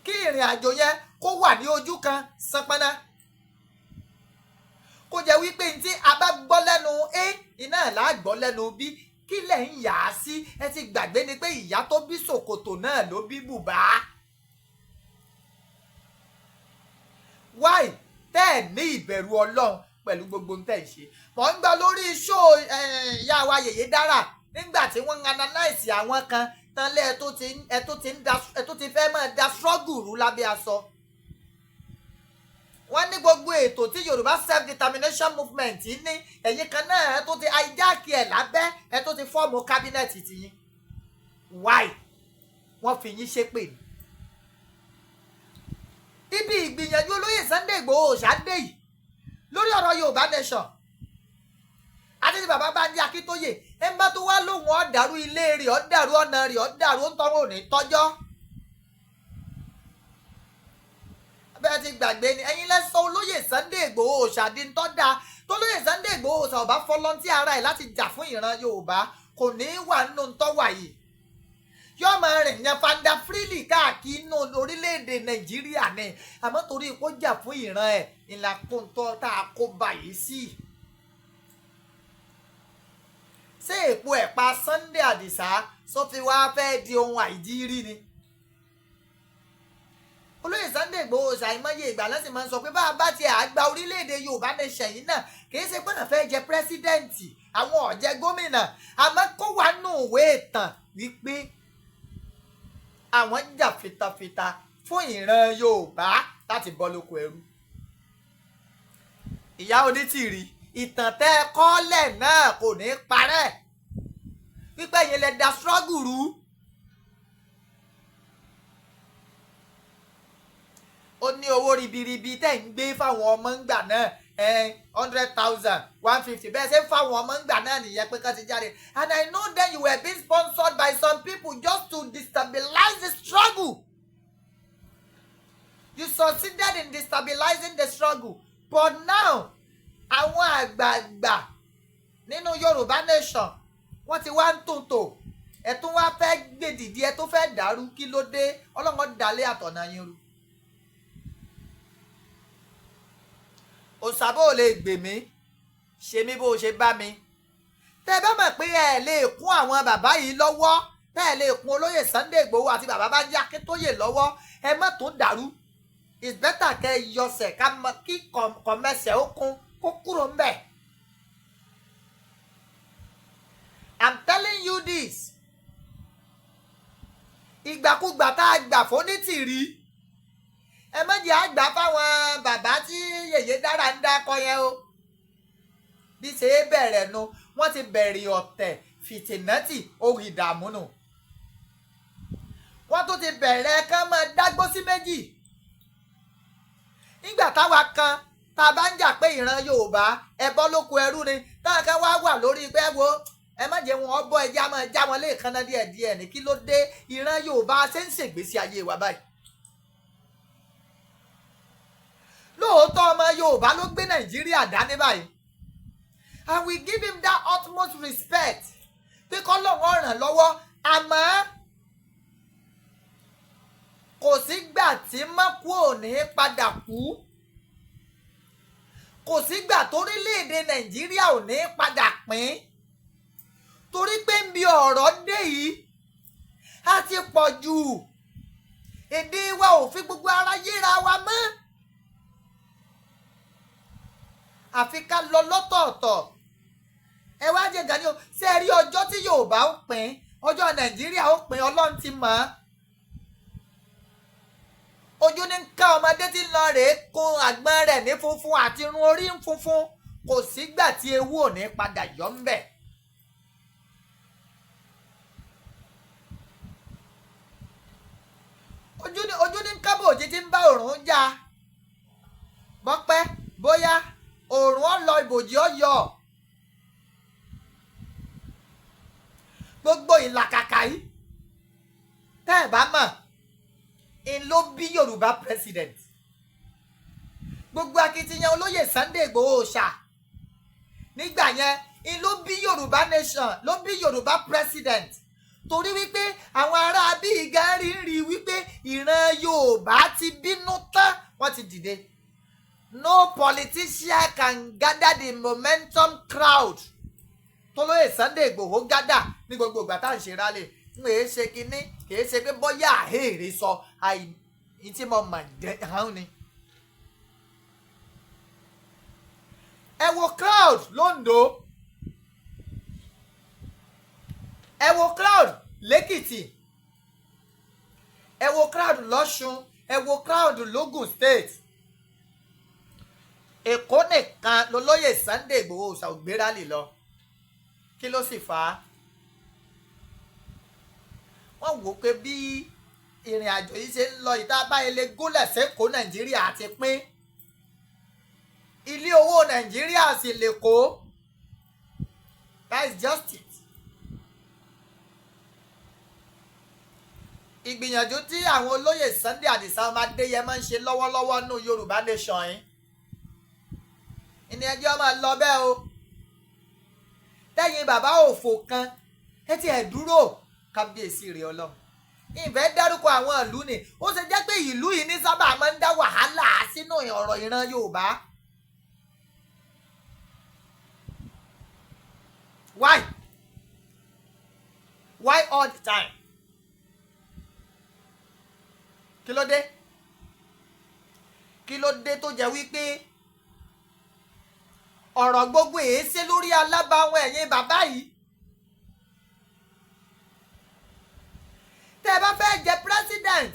kí ìrìn àjò yẹn kó wà ní ojú kan sanpọ́nná, kó jẹ́ wípé ní tí a bá gbọ́ lẹ́nu A, iná là á gbọ́ lẹ́nu B? Kí lẹ̀ ń yà á sí? Ẹ ti gbàgbé ni pé ìyá tó bí ṣòkòtò náà ló bí bùbá. Why tẹ́ ẹ̀ ní ìbẹ̀rù Ọlọ́run pẹ̀lú gbogbo ohun tẹ́ ẹ̀ ṣe? Mọ̀ ń gbọ́ lórí ṣó ìyá wa Yèyé Dára nígbà tí wọ́n ń analyse àwọn kan tán lé ẹ tó ti fẹ́ máa da struggle rú lábẹ́ aṣọ. Wọ́n ní gbogbo ètò tí Yorùbá self determination movement ní, ẹ̀yin kan náà ẹ tó ti hijack ẹ̀ lábẹ́, ẹ tó ti form cabinet tiyín. Why? Wọ́n fi yín ṣépè ní. Ibi ìgbìyànjú olóyè Sunday Igboho ṣáde yìí lórí ọ̀rọ̀ Yorùbá nation àti ti bàbá Bánjí Akíntóyè, ẹ ń bá tó wá lóhùn ọ̀dàrú ilé rẹ̀, ọ̀dàrú ọ̀nà rẹ̀, ọ̀dàrú ń tọ́wọ́ òní tọ́jọ́. Bẹ́ẹ̀ ti gbàgbé ni, ẹ̀yin lẹ́sọ̀ olóyè Sunday Igboho ṣàdí ń tọ́ da tó lóyè Sunday Igboho ṣàbá volunteer ara ẹ̀ láti jà fún ìran Yorùbá, kò ní í wà nínú tọ́wà yìí. Yóò máa rìn yan fanda freely káàkiri inú orílẹ̀-èdè Nàìjíríà ni. Àmọ́ torí kó jà fún ìran ẹ̀ ìlà kóńtọ́ tá a kó báyìí sí. Ṣé èpo ẹ̀pa Sunday Àdìsá sọ fi wá fẹ́ di ohun àìjírí ni? Olóyè Sunday Igboho ṣàìmọye ìgbà lọ́sìn máa ń sọ pé bá a bá tiẹ̀ àgbà orílẹ̀-èdè Yorùbá nation yìí náà, kì í ṣe pé náà fẹ́ jẹ president, àwọn ò jẹ gómìnà, àmọ́ kó wà nù ìwé ìtàn wípé àwọn jà fitafita fún ìran Yorùbá láti bọ́ lóko ẹrú. Ìyá Onítìrì, ìtàn tẹ́ ẹ kọ́lẹ̀ náà kò ní parẹ́ wípé ẹ̀yin lẹ da struggle rú. Ó ní owó ribiribi tẹ́ ń gbé fáwọn ọmọ ńgbà náà, 100,000, 150, bẹ́ẹ̀ ṣe ń fáwọn ọmọ ńgbà náà nìyẹn pé ká ti jáde. And I know that you were being sponsored by some people just to destabilize the struggle. You succeeded in destabilizing the struggle, but now àwọn àgbààgbà nínú Yorùbá nation, wọ́n ti wá ń tòǹtò, ẹ̀ tún wá fẹ́ gbèdìdí, ẹ̀ tó fẹ́ dàrú. Kí ló dé? Ọlọ́run dalẹ̀ àtọ̀nà yín rú. Òṣàbò ò lè gbè mí, ṣe mí bó ṣe bá mi. Tẹ́ bá mọ̀ pé ẹ lè kún àwọn bàbá yìí lọ́wọ́, tẹ́ ẹ lè kún olóyè Sunday Igboho àti bàbá Bánjí Akíntóyè lọ́wọ́, ẹ má tó dàrú. It's better kẹ́ ẹ yọsẹ̀ ká kí kọ̀mẹsẹ̀ ó kún kó kúrò ń bẹ̀. I'm telling you this. Ìgbàkúgbà tá a gbà fónítìrí, ẹ má jẹ́ àgbà fáwọn bàbá tí Yèyé Dára ń dákọ yẹn o. Bí ṣe é bẹ̀rẹ̀ nu, wọ́n ti bẹ̀rẹ̀ ọ̀tẹ̀ fìtìnátì ohun ìdààmú nù. Wọ́n tún ti bẹ̀rẹ̀ kán máa dágbó sí méjì. Nígbà táwa kan tá a bá ń jà pé ìran Yorùbá ẹbọ lóko ẹrú ni, táwọn kan wá wà lórí pé wo ẹ má jẹ́ wọn ọbọ, ẹjẹ́ á máa já wọn léèkánná díẹ̀díẹ̀ ní. Kí ló dé ìran Yorùbá ṣe ń ṣègbésí ayé wa báyìí? Lóòótọ́ ọmọ Yorùbá ló gbé Nàìjíríà dání báyìí, and we give him that utmost respect pé k'Ọlọ́run ràn lọ́wọ́, àmọ́ kò sígbà tí mọ́kú ò ní padà kú, kò sígbà torílẹ̀-èdè Nàìjíríà ò ní padà pín, torí pé ń bi ọ̀rọ̀ dé yìí á ti pọ̀ jù. Èdè wa ò fi gbogbo ara yéra wa mọ́, àfi ká lọ lọ́tọ̀ọ̀tọ̀. Ẹ wá jẹ́ Gani o. Ṣé ẹ rí ọjọ́ tí Yorùbá ó pín, ọjọ́ Nàìjíríà ó pín, Ọlọ́run ti mọ̀ ọ́. Ojú ní ká ọmọdé tí ń lọ rèé kun àgbọn rẹ̀ ní funfun àti irun orí ń funfun. Kò sígbà tí ewu ò ní padà yọ ń bẹ̀. Ojú ní kábòjì tí ń bá òrùn jà. Bọ́pẹ́ bóyá, òrùn ó lọ, ìbòjì ó yọ. Gbogbo ìlàkàkà yìí, tẹ́ ẹ̀ bá mọ̀ ń ló bí Yorùbá president. Gbogbo akitiyan olóyè Sunday Igboho ṣá nígbà yẹn ń ló bí Yorùbá nation, ló bí Yorùbá president, torí wípé àwọn ará bíi gan rí rí wípé ìran Yorùbá ti bínú tán, wọ́n ti dìde. No politician can gather the momentum crowd tólóyè Sunday Igboho gather ní gbogbo ìgbà tá à ń ṣe rally. Ń èé ṣe kinní, kìí ṣe pé bóyá àhèrè sọ àì tí mo mọ̀ hàn ni. Ẹ wo crowd l'Óńdó, ẹ wo crowd lẹ́kìtì, ẹ wo crowd lọ́ṣun, ẹ wo crowd lógùn State. Èkó nìkan lolóyè Sunday Igboho ṣàgbé rally lọ. Kí ló sì fà á? Wọ́n wò ó pé bí ìrìn àjò yìí ṣe ń lọ, ìta báyìí lè gúnlẹ̀ sẹ́kọ̀ọ́, Nàìjíríà ti pín. Ilé owó Nàìjíríà sì lè kó. That is just it. Ìgbìyànjú tí àwọn olóyè Sunday Adisa ọmọ Adéyẹmọ ń ṣe lọ́wọ́lọ́wọ́ nù Yorùbá nation yìí, ìní ẹjọ́ máa lọ bẹ́ẹ̀ o. Tẹ́yìn bàbá òfò kan, ẹ ti ẹ̀ dúró. Kábíyèsí rẹ̀ Ọlọ́run, ìfẹ́ dárúkọ àwọn ìlú ni. Ó ṣe jẹ́ pé ìlú yìí ní sábà máa ń dá wàhálà sínú ọ̀rọ̀ ìran Yorùbá. Why? Why all the time? Kí ló dé? Kí ló dé tó jẹ́ wípé ọ̀rọ̀ gbogbo èéṣe lórí alábàáwọn ẹ̀yin bàbá yìí? Tẹ́ ẹ bá fẹ́ jẹ president,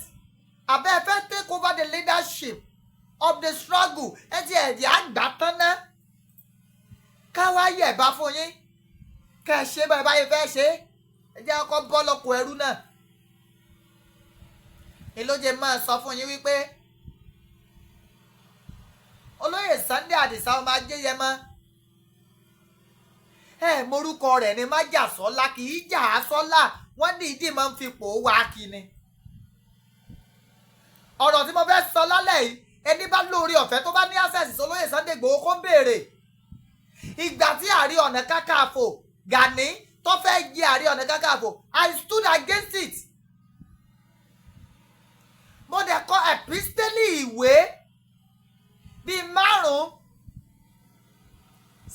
àbẹ́ ẹ fẹ́ take over the leadership of the struggle, ẹ ti ẹ̀jẹ̀ àgbà tán ná, káwá yẹ̀bá fún yín, kẹ́ ẹ ṣe báyìí báyìí fẹ́ ṣe. Ẹ jẹ́ ọkọ̀ bọ́ lọ́kọ̀ ẹrú náà. Ìlóye máa sọ fún yín wípé olóyè Sunday Adisa ọmọ Ajéyẹmọ, ẹ morúkọ rẹ̀ ní májàsọ́lá, kì í jà á sọ́lá. Wọ́n dìídì máa ń fipò wá kíni. Ọ̀rọ̀ tí mo fẹ́ sọ lálẹ́ yìí, ẹni bá lórí ọ̀fẹ́ tó bá ní access sọlóyè Sunday Igboho, kó ń béèrè ìgbà tí Ààrẹ Ọ̀nà Kakanfò Gani tó fẹ́ jẹ Ààrẹ Ọ̀nà Kakanfò. I stood against it. Mo dẹ̀ kọ epistole, ìwé bíi márùn-ún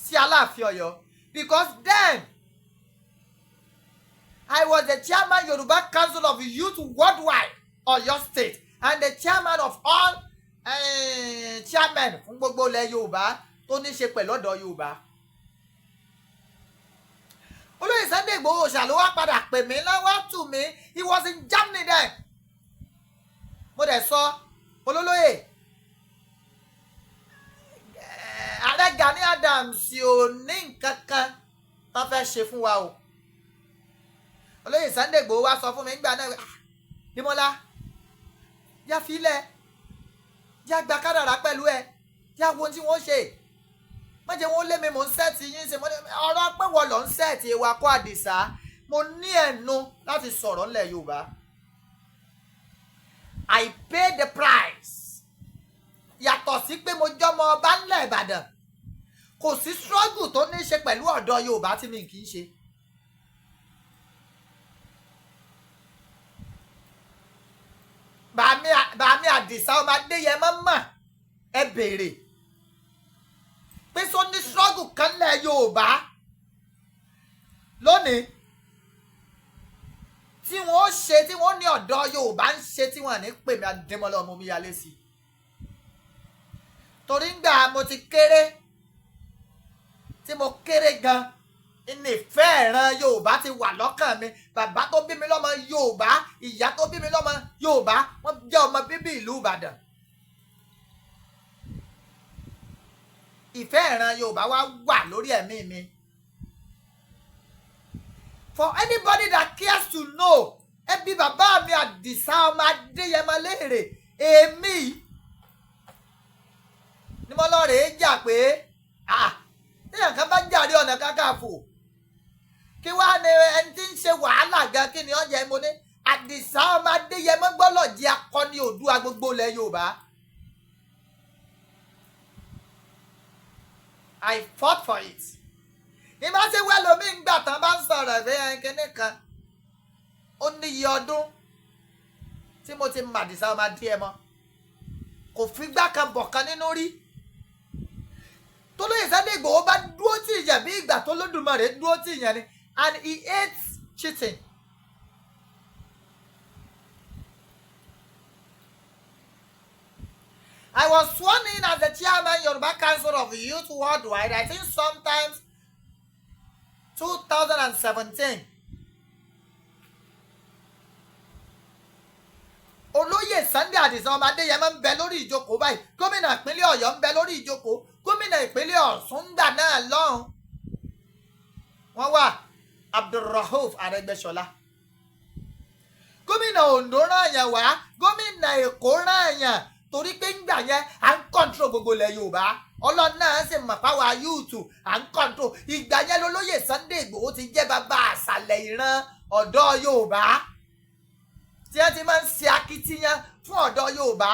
sí Aláàfin Ọ̀yọ́, because then I was the chairman, Yoruba Council of Youth Worldwide, Ọ̀yọ́ State, and the chairman of all chairmen fún gbogbo ilẹ̀ Yorùbá tó ní ṣe pẹ̀lú ọ̀dọ́ Yorùbá. Olóyè Sunday Igboho ṣà ló wá padà pè mí lọ́wọ́ tù mí. He was in Germany then. Mo dẹ̀ sọ olólóyè, ààrẹ Gani Adams ò ní nǹkan kan tó fẹ́ ṣe fún wa o. Olóyè Sunday Igboho wá sọ fún mi nígbà náà, "Ah, Dímọ́lá, yá filẹ̀, yá gba kádàrá pẹ̀lú ẹ, yá wo ohun tí wọ́n ṣe. Má jẹ́ wọ́n lé mi, mò ń set yín ṣe." Ọ̀rọ̀ pé wọ́n lọ ń set wa kó Àdìsá. Mo ní ẹnu láti sọ̀rọ̀ ńlẹ̀ Yorùbá. I pay the price. Yàtọ̀ sí pé mo jọmọ ọba ńlẹ̀ Ìbàdàn, kò sí struggle tó ní í ṣe pẹ̀lú ọ̀dọ́ Yorùbá tí mi kì í ṣe. Bàmí Àdìsá ọmọ Adéyẹmọ mọ̀, ẹ béèrè pé sọ ní struggle kan lẹ̀ Yorùbá lónìí. Tí wọ́n ó ṣe, tí wọ́n ní ọ̀dọ́ Yorùbá ń ṣe, tí wọ́n ní pè mí Adémọ́lá ọmọ Omíyalé sí, torí ńgbà mo ti kéré, tí mo kéré gan, ìnífẹ̀ẹ́ ìran Yorùbá ti wà lọ́kàn mi. Bàbá tó bí mi lọ́mọ Yorùbá, ìyá tó bí mi lọ́mọ Yorùbá, wọ́n jẹ́ ọmọ bíbí ìlú Ìbàdàn. Ìfẹ́ ìran Yorùbá wá wà lórí ẹ̀mí mi. For anybody that cares to know, ẹbí bàbá mi Àdìsá ọmọ Adéyẹmọ léèrè, èmi ni mo lọ rèé jà pé, ah, téèyàn kan bá jàre Ọ̀nà Kakanfò, kí wàá ní ẹni tí ń ṣe wàhálà gan, kí ni ọ̀jẹ̀? Mo ní Àdìsá ọmọ Adéyẹmọ gbọ́dọ̀ jẹ́ akọni Oòduà gbogbo ilẹ̀ Yorùbá. I fought for it. Ìbá ṣe wẹ́ lómi ń gbà tán bá ń sọ̀rọ̀ ìfẹ́ ẹnikẹ́ni kan, ó níye ọdún tí mo ti màdìsá ọmọ Adéyẹmọ, kò figbá kan bọ̀ kan nínú rí. Tólóyè Sunday Igboho bá dúró tì yàn, bí ìgbà tó Lódùmarè dúró tì yàn ni, and he hates cheating. I was sworn in as the chairman, Yoruba Council of Youth Worldwide, I think sometimes 2017. Olóyè Sunday Adisa ọmọ Adéyẹmọ ń bẹ lórí ìjókòó báyìí, gómìnà ìpínlẹ̀ Ọ̀yọ́ ń bẹ lórí ìjókòó, gómìnà ìpínlẹ̀ Ọ̀ṣun gbà náà lọ́hùn wọ́n wà, Abdulrahuf Arẹ́gbẹ́ṣọlá, gómìnà Ondo rán yàn wá, gómìnà Èkó rán yàn, torí pé ńgbà yẹn à ń control gbogbo ilẹ̀ Yorùbá. Ọlọ́run náà sì mọ̀ páwa youth à ń control. Ìgbà yẹn lolóyè Sunday Ìgbòho ti jẹ́ bàbá àṣàlẹ̀ ìran ọ̀dọ́ Yorùbá, tí wọ́n ti máa ń ṣe akitiyan fún ọ̀dọ́ Yorùbá.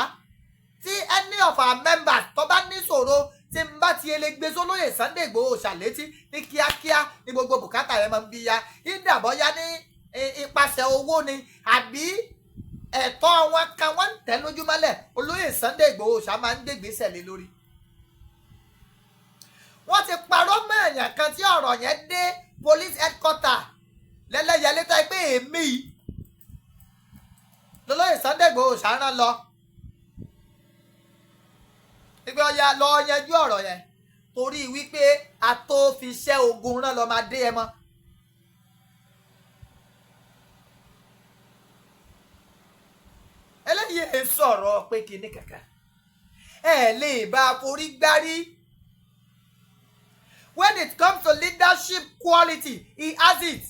Tí any of our members tó bá níṣòro, tí n bá ti ele gbé sólóyè Sunday Ìgbòho ṣàlétí ní kíákíá ní gbogbo bùkátà rẹ̀ máa ń bí ya ìdàbọ̀yá ní ipasẹ̀ owó ni àbí ẹ̀tọ́ wọn kan wọ́n ń tẹ́ lójúmọ́lẹ̀, olóyè Sunday Ìgbòho ṣá máa ń gbégbèsè lé lórí. Wọ́n ti parọ́ mọ́ èèyàn kan tí ọ̀rọ̀ yẹn dé police headquarter lẹ́lẹ́yẹlé, tó pé èmi lọ́lọ́yè Sunday Ìgbòho ṣàrán lọ wípé ọya lọ yanjú ọ̀rọ̀ yẹn, torí wípé a tó fi ṣẹ́ ogun rán lọ máa dé ẹ mọ́. Eléyìí sọ̀rọ̀ pé kinní kankan ẹ lè bá a forí gbárí. When it comes to leadership quality, he has it.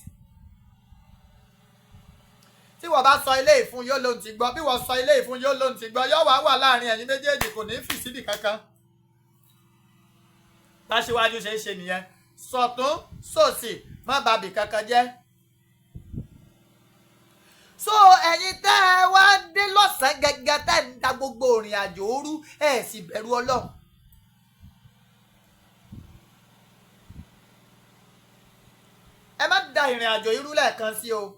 Tí wọ́n bá sọ ilé ìfún, yóò lóun ti gbọ́. Bí wọ́n sọ ilé ìfún, yóò lóun ti gbọ́. Yóò wá wà láàrin ẹ̀yin méjèèjì, kò ní í fì síbì kankan. Báṣíwájú ṣe é ṣe nìyẹn, sọ̀tún sòsì, má bàbí kankan jẹ́. So ẹ̀yin tẹ́ ẹ wá dé lọ́sàn-án gẹ́gẹ́, tẹ́ ń da gbogbo ìrìn àjò òru, ẹ̀ sì bẹ̀rù Ọlọ́run. Ẹ má da ìrìn àjò irú lẹ́ẹ̀kan sí o.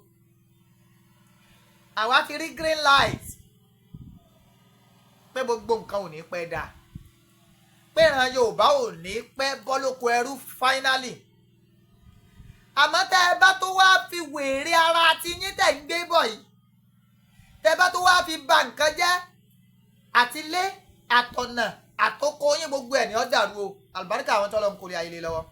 Àwa ti rí green light pé gbogbo nǹkan ò ní pẹ́ dà, pé ìran Yorùbá ò ní pẹ́ bọ́ lóko ẹrú finally. Àmọ́ tẹ́ ẹ bá tó wá fi wèrè ara ti yín tẹ̀ ń gbé bọ̀ yìí, tẹ́ ẹ bá tó wá fi ba nǹkan jẹ́, àtilé àtọ̀nà àtọkọ yín, gbogbo ẹ̀ ní ọ́ dàrú o. Àlùbáríkà àwọn tọ́lọ́ ń kórè ayé lé lọ́wọ́.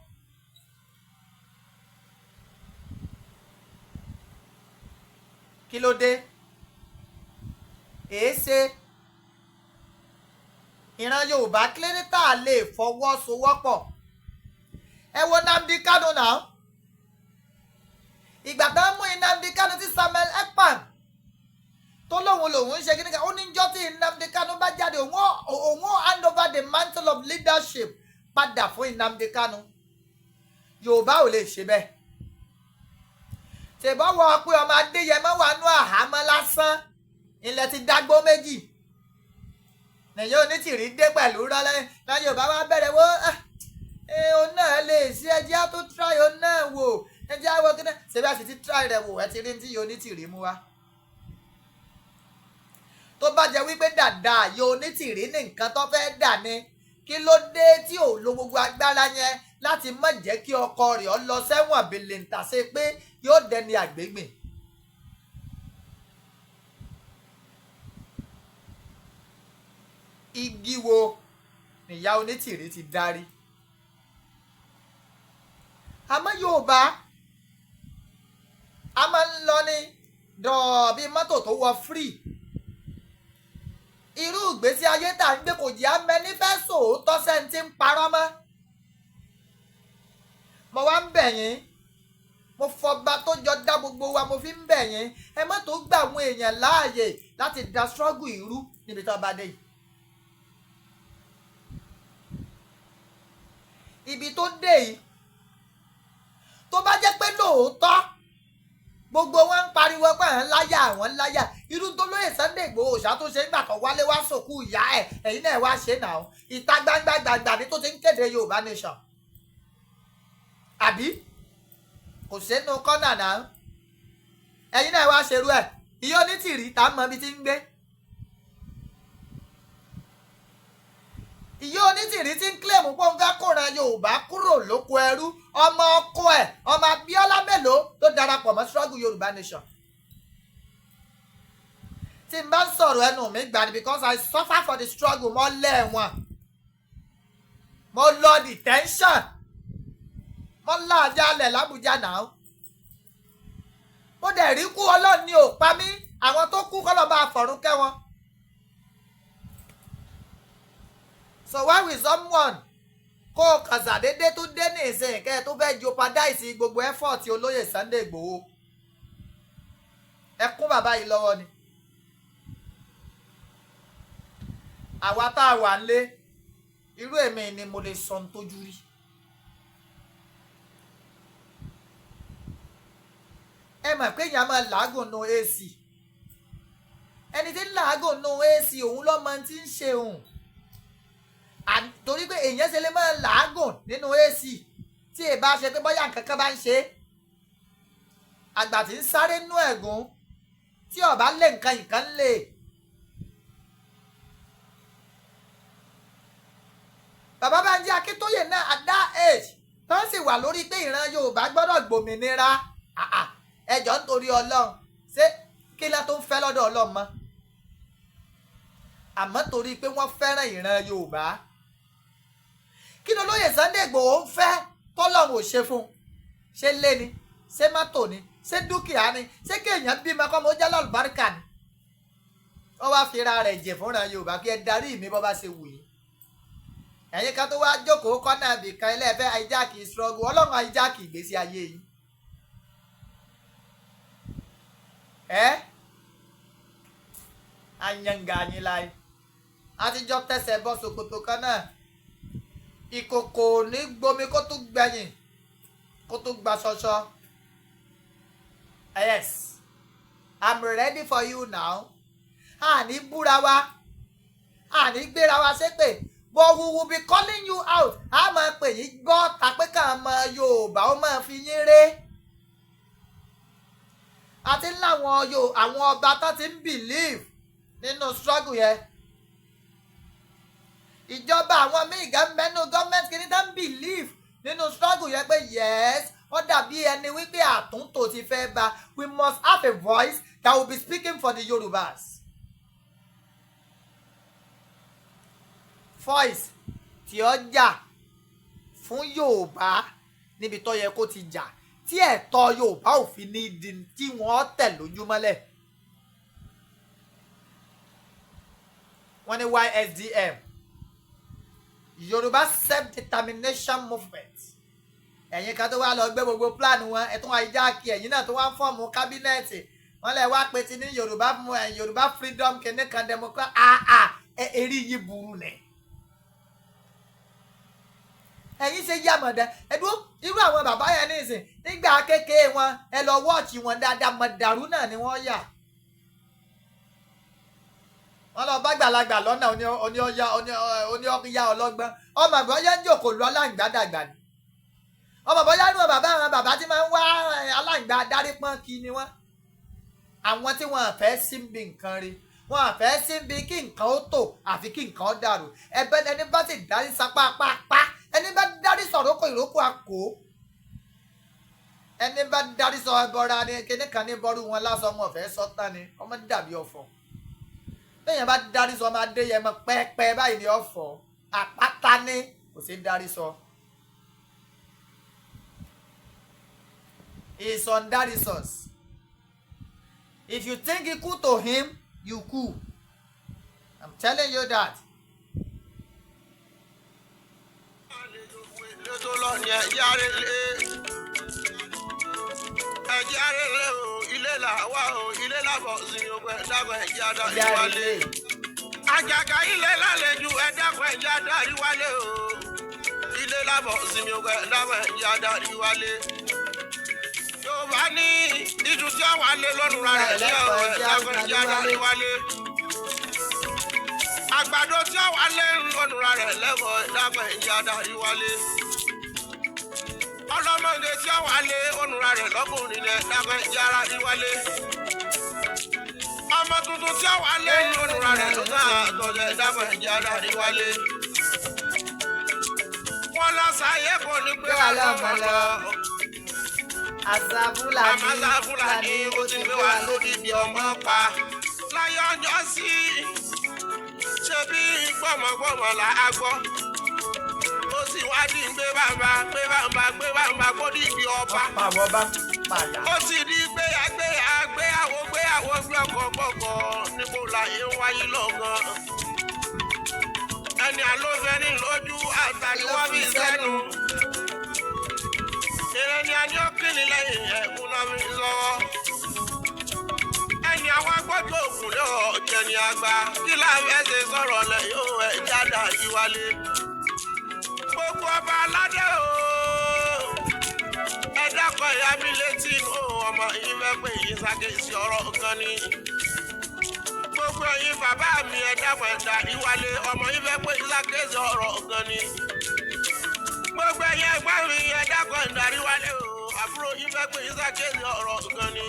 Kí ló dé? Èéṣe ìran Yorùbá kílódé lè fọwọ́sowọ́pọ̀? Ẹ wo Nnamdi Kanu náà. Ìgbà tó ń mú Nnamdi Kanu, tí Samuel Ekpan tó lóun lòun ń ṣe kíní kan, ó ní jọ́ tí Nnamdi Kanu bá jáde, òun ó hand over the mantle of leadership padà fún Nnamdi Kanu. Yorùbá ò lè ṣe bẹ́ẹ̀. Tèbọ́wọ́ pé ọmọ Adéyẹmọ wà nú àhámọ́ lásán, ilẹ̀ ti dágbó méjì nìyẹn. Onítìrí dé pẹ̀lú rọ́lẹ́ láyé Yorùbá wa bẹ̀rẹ̀ wó òun náà lè ṣe, ẹjẹ́ á tó try òun náà wò, ẹjẹ́ á wò kí náà ṣe bí a sì ti try rẹ̀ wò. Ẹ ti rí tí onítìrí mú wá. Tó bá jẹ́ wípé dàda yóò onítìrí ní nǹkan tó fẹ́ dà ni, kí ló dé tí ò lo gbogbo agbára yẹn láti má jẹ́ kí ọkọ rẹ̀ ọ lọ sẹ́wọ̀n bèlè ń tàṣe pé yóò dẹni àgbégbìn? Igi wo nìyá Onítìrí ti dárí? Àmọ́ Yorùbá a máa ń lọ ní dọ̀ọ̀ bíi mọ́tò tó wọ free. Irú ìgbésí ayé tá à ń gbé kò jẹ́ amẹ́ni fẹ́ sòótọ́ sẹ́ni tí ń parọ́ mọ́. Mo wá ń bẹ̀ yín, mo fọba tó jọ dá gbogbo wa, mo fi ń bẹ̀ yín, ẹ má tó gbà àwọn èèyàn láàyè láti da struggle ìrú níbi tó bá dé yìí. Ibi tó dé yìí, tó bá jẹ́ pé lóòótọ́ gbogbo wọn ń pariwo pé àwọn láyà, àwọn láyà, irú tó lóye Sunday Igboho ṣá tó ṣe nígbà kan wálé wá sòkú ìyá ẹ̀, ẹ̀yin náà wá ṣe nà ó ìta gbangba gbàgbà ní tó ti ń kéde Yorùbá Nation, àbí kò sínú kọ́nà náà? Ẹ̀yin náà wá ṣerú ẹ̀. Ìyá Onítìrí tá a mọ ibi tí ń gbé. Ìyá Onítìrí tí ń kílèmù pé òun fẹ́ kóran Yorùbá kúrò lóko ẹrú, ọmọ ọkọ ẹ̀, ọmọ Abíọ́lá mélòó tó darapọ̀ mọ́ struggle Yorùbá Nation? Tí n bá ń sọ̀rọ̀, ẹnu mi gbà ní, because I suffer for the struggle. Mo lẹ́ẹ̀wọ̀n, mo lọ detention, mo láàjálẹ̀ l'Ábùjá náà, mo dẹ̀ rí kú. Ọlọ́run ni ò pa mí. Àwọn tó kú, kọ́lọ́ bá fọ̀run kẹ́ wọn. So why will someone kó o kàn ṣàdédé tó dé ní ìsìn kẹ́ ẹ tó fẹ́ jeopardize gbogbo effort olóyè Sunday Igboho? Ẹ kún bàbá yìí lọ́wọ́ ni. Àwa tá a wà nílé, irú èmi ni mo lè sọ ohun tójú rí. Ẹ mọ̀ pé èèyàn máa làágùn nu AC. Ẹni tí ń làágùn nu AC, òun lọ́mọ tí ń ṣe òun, torí pé èèyàn ṣe lè máa làágùn nínú AC tí ì bá ṣe pé bóyá nǹkan kan bá ń ṣe é. Àgbà tí ń sáré nú ẹ̀gún, tí ó bá lé nǹkan, nǹkan lè. Bàbá Bánjí Akíntóyè náà, at that age tó ń sì wà lórí pé ìran Yorùbá gbọ́dọ̀ gbòmìnira, ẹjọ́ nítorí Ọlọ́run, ṣé kí ló tó ń fẹ́ lọ́dọ̀ Ọlọ́run mọ́? Àmọ́ torí pé wọ́n fẹ́ràn ìran Yorùbá, kí ló lóye Sunday Igboho ń fẹ́ tọ́lọ́run ò ṣe fún un? Ṣé lé ni? Ṣé mọ́tò ni? Ṣé dúkìá ni? Ṣé kéèyàn bímọ kọ́ mo jẹ́ lọ́lùbáríkà ni? Wọ́n wá fi ra rẹ̀ jẹ̀ fúnra Yorùbá kí ẹ darí mi bọ́ bá ṣe wù yín. Ẹ̀yin kan tó wá jókòó kọ́nà ibìkan ilé ẹ̀fẹ́ hijack struggle, Ọlọ́run hijack ìgbésí ayé yìí. Ẹ́ anyanga yín láyé àtijọ́ tẹsẹ̀ bọ́ ṣòkòtò kan náà, ìkòkò ní gbomi kó tún gbẹ̀yìn kó tún gba ṣọṣọ. Yes, I'm ready for you now. Àní búra wa, àní gbéra wa ṣépè, but we will be calling you out. A máa pè yín gbọ́ tàpé ká mọ Yorùbá ó máa fi yín ré. Àti láwọn yo àwọn ọba tó ti ń believe nínú struggle yẹn, ìjọba, àwọn míì gan mẹ́nu gọ́ọ̀mẹ̀ntì kìíní tó ń believe nínú struggle yẹn pé yes, ó dàbí ẹni wípé àtúntò ti fẹ́ bá. We must have a voice that will be speaking for the Yorubas. Voice tí ó jà fún Yorùbá níbi tó yẹ kó ti jà, tí ẹ̀tọ́ Yorùbá ò fi ní di tí wọ́n tẹ̀ lójúmọ́lẹ̀. Wọ́n ní YSDM, Yorùbá Self-Determination Movement, ẹ̀yin kan tó wá lọ gbé gbogbo plan wọn, ẹ̀ tún wá hijack, ẹ̀yin náà tó wá ń form cabinet. Wọ́n lẹ̀ wá pé ti ní Yorùbá Yorùbá freedom kìíní kan democrat. Àà, eré yìí burú nẹ̀. Ẹ̀yin ṣe yá mọ̀dẹ́ ẹ̀dúró. Irú àwọn bàbá yẹn nísìn, nígbà kékeré wọn, ẹ lọ wọ́ọ̀chì wọn dáadáa, mọ̀dàrú náà ni wọ́n yà. Wọ́n lọ bá gbàlagbà lọ́nà oní ọ̀yá ọlọ́gbọ́n. Ọmọ bọ́yá ń jòkó lu aláǹgbá dàgbà ni. Ọmọ bọ́yá nù bàbá, àwọn bàbá tí máa ń wá aláǹgbá darí pọ́n kí ni wọ́n. Àwọn tí wọ́n fẹ́ síbi nǹkan rí, wọ́n fẹ́ síbi kí nǹkan ó tò àfi kí nǹkan ó dàrú. Ẹbẹ ẹni bá sì darí sapá pápá, ẹni bá darí sọ̀rọ̀ kò ìrókò àkó, ẹni bá darí sọ ẹbọra ni kíní kan ní bọ́rú wọn lásán, wọn fẹ́ sọ́tàn ni ọmọ dàbí ọ̀fọ̀. Téèyàn bá darí sọ ọmọ Adéyẹmọ pẹ́ẹ́pẹ́ báyìí ni ọ̀fọ̀ àpáta ní kò sí darí sọ. Is on Darius. If you think equal to him, you cool. I'm telling you that. Ilé tó lọ ní ẹ̀jẹ̀ arélé. Ẹ̀jẹ̀ arélé o, ilé là wá o, ilé làbọ̀ sí ogun ẹ̀dàgbọ̀n ẹ̀jẹ̀ adarí wálé. Àjàgà ilé lálejò ẹ̀dàgbọ̀n ẹ̀jẹ̀ adarí wálé o. Ilé làbọ̀ sí ogun ẹ̀dàgbọ̀n ẹ̀jẹ̀ adarí wálé. Yorùbá ní ìdù tí àwọn alẹ́ lọ́nu ra rẹ̀ sí ọ̀rọ̀ ẹ̀dàgbọ̀n ẹ̀jẹ̀ adarí wálé. Àgbàdo tí àwọn alẹ́ lọ́nu ra rẹ̀ lẹ́bọ̀ ẹ̀dàgbọ̀n ẹ̀jẹ̀ adarí wálé. Ọlọ́mọge tí àwọn alẹ́ ọ̀nùra rẹ̀ lọ́kùnrin rẹ̀ dákọ̀ ẹ̀jẹ̀ ara rí wálé. Ọmọ tuntun tí àwọn alẹ́ ọ̀nùra rẹ̀ lọ́sàn àtọ̀jẹ̀ dákọ̀ ẹ̀jẹ̀ ara rí wálé. Wọ́n lọ sáyé kò ní pé wà lọ́mọ lọ. Àṣà Fúlàní. Àmàlà Fúlàní ó ti gbé wa lódìdí ọmọ pa. Láyé ọjọ́ sí ṣe bí gbọ́mọgbọ́mọ là á gbọ́. Ó sì wá di gbé bàbá gbé bàbá gbé bàbá kó dìbì ọba. Pàwọ́ bá pàyà. Ó sì di gbéyà gbéyà gbéyàwó gbéyàwó gbọ́kọ̀gbọ́kọ̀ níbo láyé ń wáyé lọ́gán. Ẹni àlófẹ́ ní lójú àtàrí wọ́n fi sẹ́nu. Ìrìn ni a ní ó kìlì lẹ́yìn ẹ̀kún náà fi sọ́wọ́. Ẹni àwọn agbọ́jọ́ òkun lé ọ̀jẹ̀ ni àgbà. Kí láfẹ́ ṣe sọ̀rọ̀ lẹ̀ yóò ẹ̀ jáde àyíwálé. Gbogbo ọba aládé o. Ẹ dákọ̀ ìyá mi létí inú ọmọ yín fẹ́ pé yín ṣàkíyèsí ọ̀rọ̀ kan ni. Gbogbo ẹ̀yin bàbá mi ẹ dákọ̀ ẹ̀dá ìwálé ọmọ yín fẹ́ pé yín ṣàkíyèsí ọ̀rọ̀ kan ni. Gbogbo ẹ̀yin ẹ̀gbọ́n mi ẹ dákọ̀ ẹ̀dá ìwálé o. Àbúrò yín fẹ́ pé yín ṣàkíyèsí ọ̀rọ̀ kan ni.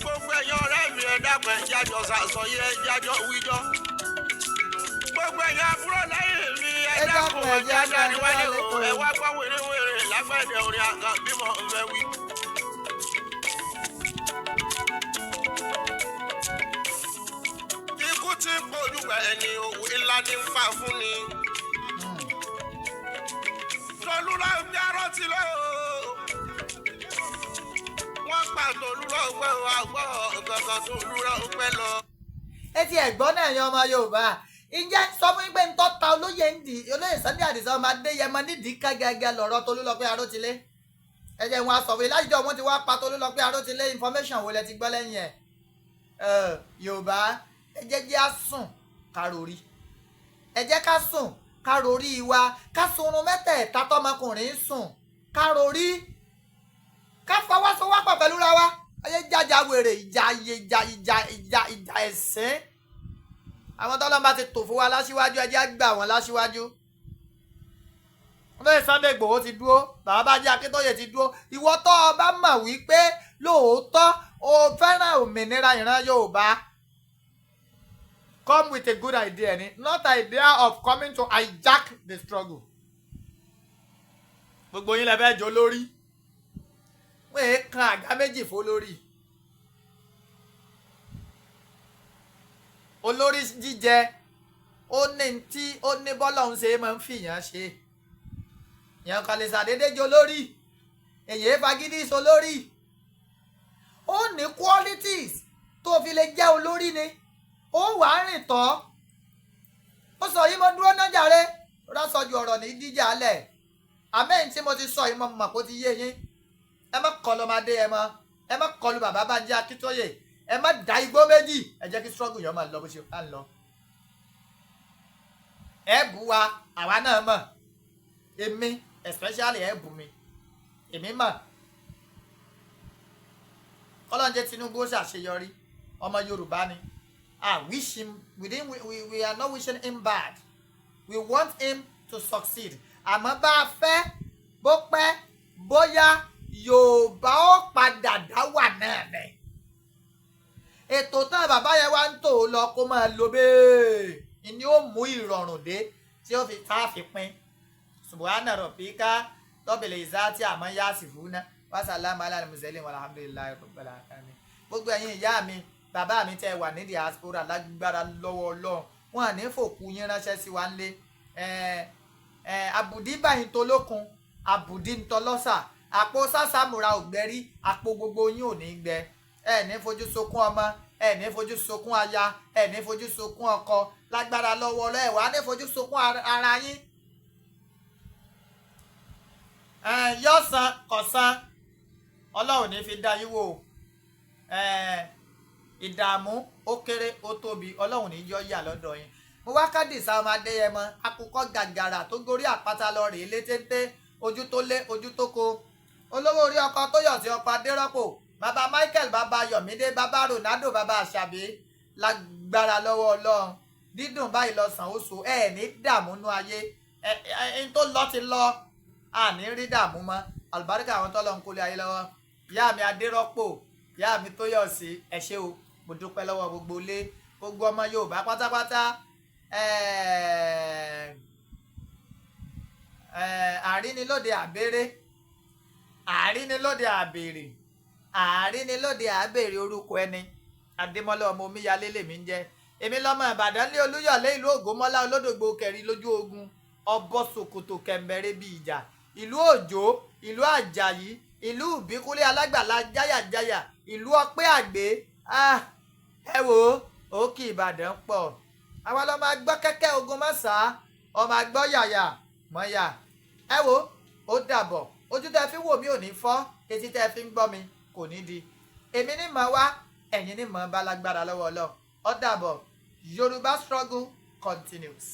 Gbogbo ẹ̀yin ọ̀rẹ́ mi ẹ dákọ̀ ẹ̀ jájọ sàsọyé ẹ jájọ wíjọ́. Gbogbo ẹ̀yin àbúrò lẹ́yìn mi ẹ dákun ẹ jájọ ìwálé o. Ẹ wá gbọ́ wèrèwèrè lágbẹ̀dẹ orin àgàn bí mo fẹ́ wí. Ikú tí ń polúgbà ẹni òwe ńlá ní ń pa fún ni. Tolú lọ bí arọ́tí lọ. Wọ́n pa Tolú lọ́gbẹ́ àgbọ̀ gangan Tolú lọ́gbẹ́ lọ. Etí ẹ̀gbọ́n náà yan ọmọ Yorùbá. Ǹjẹ́ sọ fún yín pé ntọ́ ta olóyè ń dì olóyè Sunday Adisa ọmọ Adéyẹmọ nídìí ká gẹ́gẹ́ lọ́rọ̀ Tolúlọpẹ́ Arótilé. Ẹ jẹ́ wọn sọ fún yín láti jọ wọn ti wá pa Tolúlọpẹ́ Arótilé, information wo lẹ ti gbọ́ lẹ́yìn ẹ̀? Yorùbá, ẹ jẹ́ jẹ́ á sùn ká rorí. Ẹ jẹ́ ká sùn ká rorí wa, ká sunrun mẹ́tẹ̀ẹ̀ta tọmọkùnrin ń sùn, ká rorí, ká fọwọ́sowọ́pọ̀ pẹ̀lú ra wa. Ayé jájà wèrè ìjà ìjà ìjà ìjà ìjà ẹ̀sìn. Àwọn tọ́lọ́ bá ti tò fún wa láṣíwájú, ẹ jẹ́ á gbà wọ́n láṣíwájú. Olóyè Sunday Igboho ti dúró, bàbá Bánjí Akíntóyè ti dúró. Ìwọ tó o bá mọ̀ wípé lóòótọ́ o fẹ́ràn òmìnira ìran Yorùbá, come with a good idea ni, not idea of coming to hijack the struggle. Gbogbo yín lẹ fẹ́ jọ lórí. Wọ́n èé kan àga méjì fó lórí. Olórí jíjẹ ó ní tí ó ní bọ́lá òun ṣe máa ń fìyàn ṣe. Èèyàn kan lè ṣàdédé jẹ olórí. Èyàn é fagídí sọ lórí. Ó ní qualities tó fi lè jẹ́ olórí ni. Ó wàá rìn tọ́. Ó sọ yìí mo dúró náà jàre. Rásọjù ọ̀rọ̀ ní díjà lẹ̀. Àmẹ́yìn tí mo ti sọ yìí mo mọ̀ kó ti yé yín. Ẹ má kọlu ọmọdé ẹ mọ́. Ẹ má kọlu bàbá Bánjí Akíntóyè. Ẹ má da igbó méjì. Ẹ jẹ́ kí struggle yẹn máa lọ bó ṣe bá ń lọ. Ẹ bù wa, àwa náà mọ̀. Èmi especially ẹ bù mi. Èmi mọ̀. Kọ́lọ́njẹ́ Tinubu ó ṣàṣeyọrí. Ọmọ Yorùbá ni. I wish him, we didn't, we are not wishing him bad. We want him to succeed. Àmọ́ bá a fẹ́ bó pẹ́ bóyá Yorùbá ó padà dá wà náà ni. Ètò tán bàbá yẹn wá ń tò ó lọ kó máa lo bẹ́ẹ̀ ni ó mú ìrọ̀rùn dé tí ó fi tá a fi pín. Subhana rabbika rabbil izzati amma yasifuna wa salamun ala al-mursalin walhamdulillahi rabbil alamin. Gbogbo ẹ̀yin ìyá mi, Bàbá mi tẹ́ wà ní diaspora, lágbára lọ́wọ́ Ọlọ́run, wọn à ní fòkú yín ránṣẹ́ sí wa ńlé. Àbùdí báyìí tó lókun, àbùdí ń tọlọ́sà, àpò sásàmùra ògbẹ́rí, àpò gbogbo yín ò ní gbẹ. Ẹ ní fojú sunkún ọmọ, ẹ ní fojú sunkún aya, ẹ ní fojú sunkún ọkọ, lágbára lọ́wọ́ Ọlọ́run. Ẹ wà ní fojú sunkún ara yín. Yọ̀sán kọ̀sán, Ọlọ́run ní fi dá yín wò. Ìdààmú ó kéré ó tóbi, Ọlọ́run ní yọ yà lọ́dọ̀ yín. Mo wá kádìsá ọmọ Adéyẹmọ, akukọ gàgàrà tó gorí àpáta lọ rèé létéńté, ojú tó lé ojú tó ko, olówó orí ọkọ tó yọ̀ sí ọkọ Adérọ́pò, bàbá Michael, bàbá Yọ̀mídé, bàbá Ronaldo, bàbá Àṣàbí. Lágbára lọ́wọ́ Ọlọ́run, dídùn báyìí lọ́sàn ó so. Ẹ ní dààmú nú ayé. Ẹ ẹ tó lọ ti lọ, àní rí dààmú mọ́. Àlùbáríkà àwọn tọ́lọ́ ń kólé ayé lọ́wọ́. Ìyá mi Adérọ́pò, ìyá mi tó yọ̀ sí, ẹ ṣé o. Mo dúpẹ́ lọ́wọ́ gbogbo ilé, gbogbo ọmọ Yorùbá pátápátá. Àrínilóde àbérè, àrínilóde àbèrè, àrínilóde àbèrè orúkọ ẹni. Adémọ́lá ọmọ Omíyalé lèmi ń jẹ́. Èmi lọ́mọ Ìbàdàn lé Olúyọ̀lé, ìlú Ògbómọ́lá, olódògbò kẹrin lójú ogun, ọbọ̀ ṣòkòtò kẹ̀mbẹ̀rẹ̀ bíi ìjà, ìlú Òjó, ìlú Àjàyí, ìlú Ìbíkúnlé alágbàlá jáyàjáyà, ìlú Ọpẹ́ Àgbé. Ẹ wò ó, òkè Ìbàdàn pọ̀. Àwa lọ́mọ agbọ́ kẹ́kẹ́ ogun mọ́sá, ọmọ agbọ́ yàyà mọ́yà. Ẹ wò ó, dàbọ̀. Ojú tẹ́ fi wò mí ò ní fọ́, etí tẹ́ fi ń gbọ́ mi kò ní di. Èmi ní mọ̀ wá, ẹ̀yin ní mọ̀ bá, lágbára lọ́wọ́ Ọlọ́run. Ó dàbọ̀. Yorùbá struggle continues.